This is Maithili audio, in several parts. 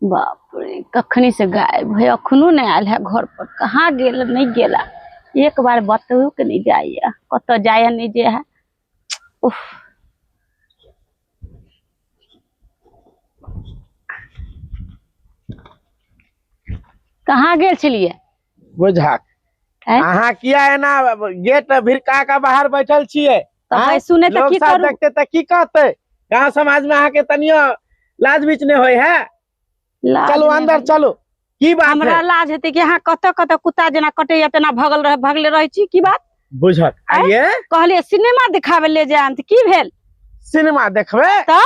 बाप रे, कखनी से गायब है, अखनो नहीं आयल है घर पर, कहाँ गेल नहीं गेला, एक बार बतबो के नहीं जाइए, कतऽ जाए नहीं जे है। उफ। कहाँ गेल छलियै? बुझक आँय? अहाँ किया एना गेट भिरका के बाहर बैठल छियै? तऽ आँय? भाई सुने तऽ लोग की सब करू? देखते तऽ की कहते? गांव समाज में अहाँ के तनियो लाज बीच नहीं होय है? लाज चलू नहि अंदर होइए। चलू, की बात हमरा है? लाज हेतै कि अहाँ कतऽ कतऽ कुत्ता जेना कटैया तेना भगल रह भगले रहै छी, की बात? बुझक आँय? आइए कहलियै सिनेमा दिखावे ले जायब तऽ की भेल? सिनेमा देखबै? तऽ?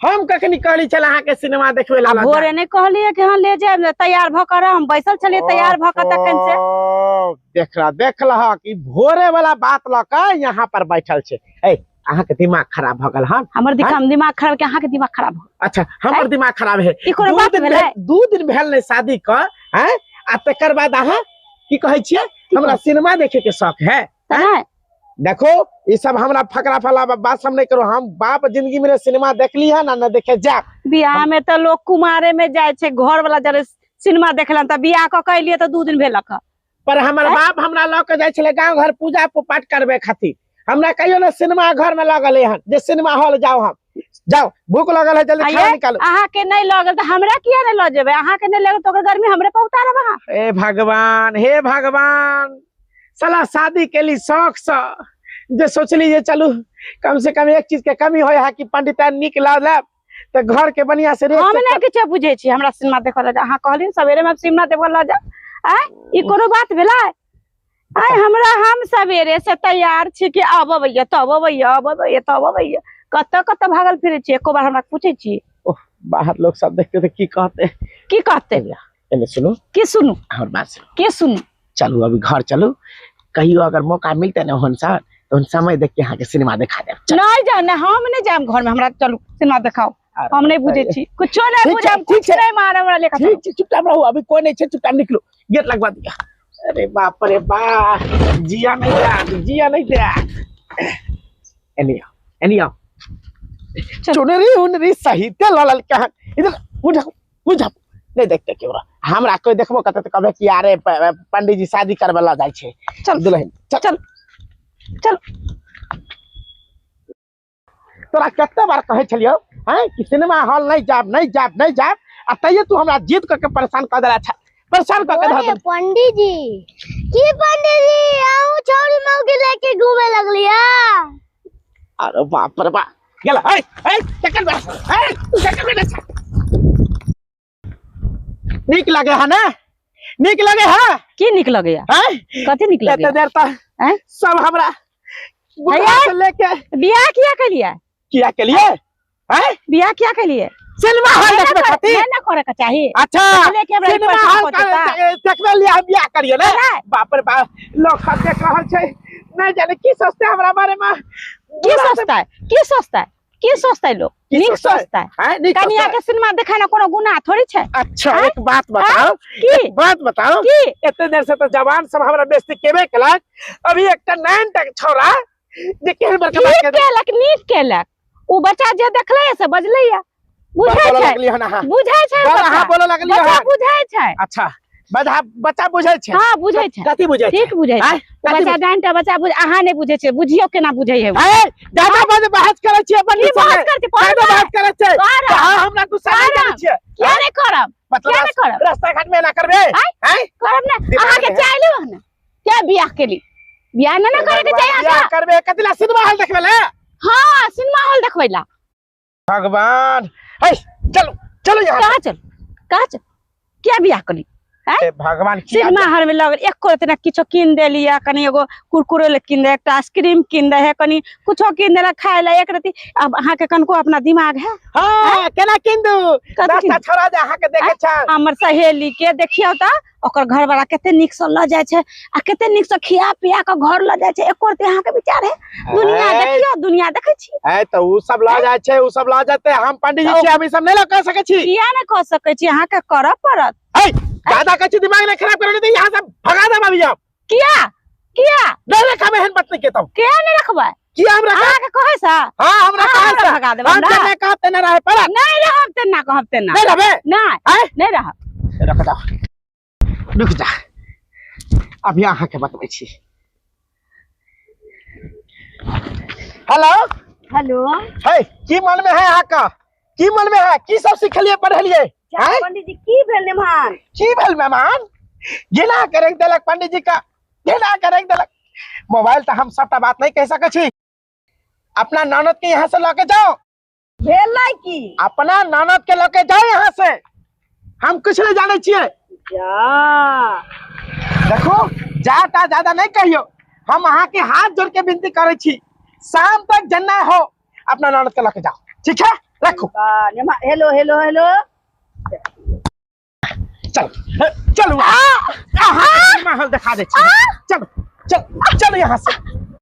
हम कखनी कहली छल अहाँ के सिनेमा देखबै ला? आ भोरे नहि कहलियै कि हँ ले जायब, तैयार भऽ कऽ हम बैसल छलियै तैयार भऽ कऽ तखन से। ओ, देख रहा, देख लहक, ई भोरे वाला बात लऽ कऽ यहाँ पर बैठल छै। ए, अहाँ के दिमाग खराब भऽ गेल हन? हमर दिमाग खराब के अहाँ के दिमाग खराब भऽ गेल? अच्छा, हमर दिमाग खराब है। ई कोनो दू बात दिन भेलै? 2 दिन भेल नहि शादी के, हैं? आ तकर बाद अहाँ की कहै छियै हमरा सिनेमा देखे के शौक है? तऽ नहि। देखो, ई सब हमरा फकरा फला बात सब नहीं करो। हम बाप जिंदगी में सिनेमा देखली है ना, न देखे जाब। बियाह में तऽ लोग कुमारे में जाइ छै, घर वाला जरे सिनेमा देखलन तऽ बियाह कऽ के एलियै तऽ 2 दिन भेलक हँ। पर हमर आँय? बाप हमरा लऽ के जाइ छलै गाँव घर पूजा पाठ करबे खातिर, हमरा कहियो ने सिनेमा घर में लगल हन जे सिनेमा हॉल जाओ। हम जाओ, भूख लगल है, जल्दी आये? खाना निकालू। अहाँ के नहीं लगल तऽ हमरा किया नहीं लऽ जेबै? अहाँ के नहीं लगल तऽ ओकर गर्मी हमरे पर उतारब अहाँ? हे भगवान, हे भगवान, साला शादी के लिए शौक से जे सोचली जे चलू कम से कम एक चीज के कमी होय है कि पंडित निक ला लेब तऽ घर के बढ़िया से रेख हम से नहीं किछो बुझै छी, हमरा सिनेमा देखऽ लऽ जा। अहाँ कहली ने सवेरे में सिनेमा देखऽ लऽ जा, आँय ई कोनो बात भेलै? आँय हमरा हम सवेरे से तैयार छी कि अब अबैया तब अबैया, अब अबैया तब अबैया, कतऽ कतऽ भागल फिरै छी, एको बार हमरा पूछै छी? बाहर लोग सब देखते तऽ की कहते? की कहते? एने सुनू। की सुनू? हमर बात सुनू। की सुनू? चलू अभी घर चलू, कहियो अगर मौका मिलते ना ओहन सा तो ओहन समय देख के अहाँ के सिनेमा देखा देब। चल। नहीं जाओ ना, हम नहीं जाएम घर में, हमरा चलू सिनेमा देखाओ। अरे हम नहीं बुझे छी, कुछो नहीं ठीक बुझे, छै, हम ठीक कुछ छै। नहीं मारे हमरा लेखा। ठीक छै, चुपचाप रहू, अभी कोई नहीं छै, चुपचाप निकलू, गेट लगवा दिया। अरे बाप रे बाप, जिया नहीं दे, जिया नहीं दे। एनी आओ, एनी आओ। चल। चुनरी उनरी सहित ललल के हन। इधर उठा, उठा। नहीं देखते क्यों रहा? हमरा कोई देखबो करते तो कहबे कि अरे पंडित जी शादी करबे ला जाइ छै। चल। दुल्हन, चल। चल। चल। तोरा कते बार कहै छलियौ हैं कि सिनेमा हॉल नहीं जाब, नहीं जाब, नहीं जाब, आ तैयो तू हमरा जिद करके परेशान कर देला छा, परेशान करके धऽ अरे देला। पंडित जी, की पंडित जी आऊ छौरी मौगी लेके घूमे लगलिया? अरे बाप रे बाप, गेल, ए, ए, चक्कर में, ए, चक्कर में छा। नीक लगे है ना? नीक लगे है? की नीक लगैया? हैं? कथी नीक लगैया? एते देर तक हैं? सब हमरा बुढ़ा से लेके बियाह किया केलिए? किया केलिए? हैं? बियाह किया केलिए? सिनेमा हॉल नहीं ना देखबे करे, खातिर? नहीं ना करे के चाही। अच्छा, पहले के हमरा सिनेमा पैसा हॉल पहुंचता। देखबे लिए हम बियाह करिए ना? नहीं। बाप रे बाप, लोग सब देख रहल छै, नहीं जाने की सोचते हमरा बारे में। की बुढ़ा से सोचता है? की सोचता है? की सोचता है लोग? की नीक सोचता है? सोचता है। हैं? नीक कनिया सोचता है। के सिनेमा देखाना कोनो गुनाह थोड़ी छै। अच्छा, हैं? एक बात बताओ। की? एक बात बताओ। की? एते देर से तो जवान सब हमरा बेइज्जती केबे केलक, अभी एकटा 9 तक छौड़ा जे केहन बड़का बात नीक कह देलक। केलक, नीक केलक। उ बच्चा जे देखलै से बजलैया। बुझै बोलऽ छै। लगलियै हन अहाँ। बुझै छै बड़ बच्चा। अहाँ बोलऽ लगलियै बच्चा हन। बुझै छै। अच्छा, बच्चा बुझै छै। हाँ, बुझै छै। कथी बुझै छै? ठीक बुझै छै। आँय? कथी बच्चा बुझै? डांटा बच्चा बुझ, अहाँ नहि बुझै छियै, बुझियौ केना बुझै है उ। ए, दादा बज बहस करै छियै अपन की संगे। बहस करै छियै? दादा बहस करै छियै। करब। तऽ अहाँ हमरा गुस्सा नहि करब। करै छियै। किया नहि करब? मतलब किया नहि करब? रास्ता घाट में एना करबै? आँय? आँय? करब ने। दिमाग अहाँके नहि है। चाय लेब ने? किया बियाह केली? बियाह नहि ने करे के चाही बियाह अहाँके। करबै कथी ला? सिनेमा हॉल देखबै ला? हाँ, सिनेमा हॉल देखबै ला। भगवान, हे, चलो, चलो यहाँ से। कहाँ चल? कहाँ चल? किया बियाह केली? आँय? हे भगवान, किया सिनेमा हॉल में लगल एको इतना किछो कीन देलियै, कनी एगो कुरकुरे ले कीन दे, एकटा आइसक्रीम कीन दे है, कनी कुछो कीन देलक खाय ला एक रति। अब अहाँके कनको अपना दिमाग है? हाँ, केना कीन दू? कथी दसटा कीन दू? छोड़ा जे अहाँके देखे आँय? छल। हमर सहेली के देखियौ तऽ ओकर घरवाला कते नीक से लऽ जाइ छै आ कते नीक से खिया पिया के घर लऽ जाइ छै, एको रति अहाँके विचार है? दुनिया ऐ। देखियौ, दुनिया देखै छी। ऐ, तऽ उ सब लऽ जाइ छै, उ सब लऽ जेतै, हम पंडित जी छियै, हम ई सब नहि लऽ कऽ सकै छी। किया नहि कऽ सकै छी? अहाँके करऽ पड़त। ऐ, ज्यादा कहै छी दिमाग नहि खराब करू, नहि तऽ यहाँ से भगा देब अभी हम। किया? किया? नहि रखब एहन बात नहि कहतौ। किया नहि रखबै? किया हम रखब? अहाँके कहै से? हाँ, हमरा अहाँ कहै हमरा से। भगा देब हम हमरा जेना कहब तेना रहे पड़त। नहीं रहब तेना कहब तेना। नहीं रहबे? नहीं। आँय? नहीं रहब। रुक जा, रुक जा, अभी अहाँके बतबै छी। हेलो। हेलो। हे, की मन में है अहाँके? की मन में है? की सब सिखलिए पढ़लिए? आँय? पंडित जी, की भेल मेहमान? की भेल मेहमान? घिना करे देलक पंडित जी का, घिना करे देलक। मोबाइल तऽ हम सबटा बात नहीं कह सकै छी। अपना ननद के यहाँ से लऽ के जाओ। भेलै की? अपना ननद के लऽ के जाओ यहाँ से, हम कुछ नहीं जाने छियै। जा। देखो, जाता ज्यादा नहीं कहियो, हम अहाँ के हाथ जोड़ के विनती करै छी, शाम तक जन्ना हो अपना ननद के लऽ के जाओ, ठीक है? रखो। Hello hello hello. चलो चलो, अहाँ माहौल दिखा दे छी। चलो चलो चलो यहाँ से।